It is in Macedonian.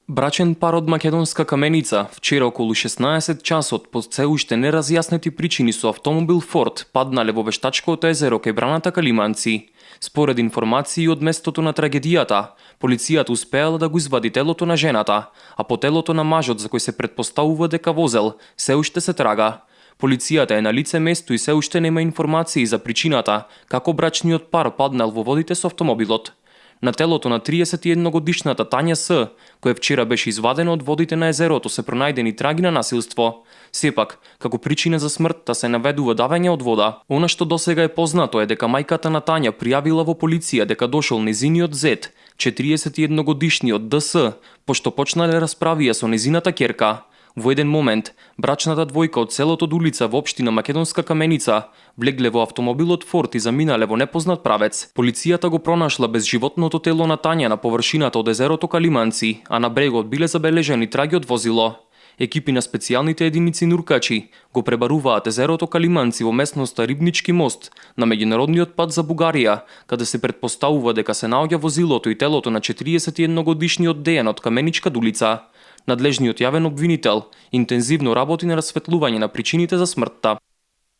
Брачен пар од Македонска Каменица вчера околу 16 часот по се уште неразјаснети причини со автомобил Форд паднале во вештачкото езеро кај браната Калиманци. Според информации од местото на трагедијата, полицијата успеала да го извади телото на жената, а по телото на мажот за кој се претпоставува дека возел, се уште се трага. Полицијата е на лице место и се уште нема информации за причината како брачниот пар паднал во водите со автомобилот. На телото на 31-годишната Тања С, која вчера беше извадено од водите на езерото, се пронајдени траги на насилство. Сепак, како причина за смртта се наведува давење од вода. Она што досега е познато е дека мајката на Тања пријавила во полиција дека дошол незиниот зет, 41-годишниот ДС, пошто почнале расправија со незината ќерка. Во еден момент, брачната двојка од селото Дулица во општина Македонска Каменица влегле во автомобилот Форд и заминале во непознат правец. Полицијата го пронашла безживотното тело на Тања на површината од езерото Калиманци, а на брегот биле забележани траги од возило. Екипи на специјалните единици нуркачи го пребаруваат езерото Калиманци во местноста Рибнички мост на меѓународниот пат за Бугарија, каде се претпоставува дека се наоѓа возилото и телото на 41-годишниот Дејан од Каменичка Дулица. Надлежниот јавен обвинител интензивно работи на расветлување на причините за смртта.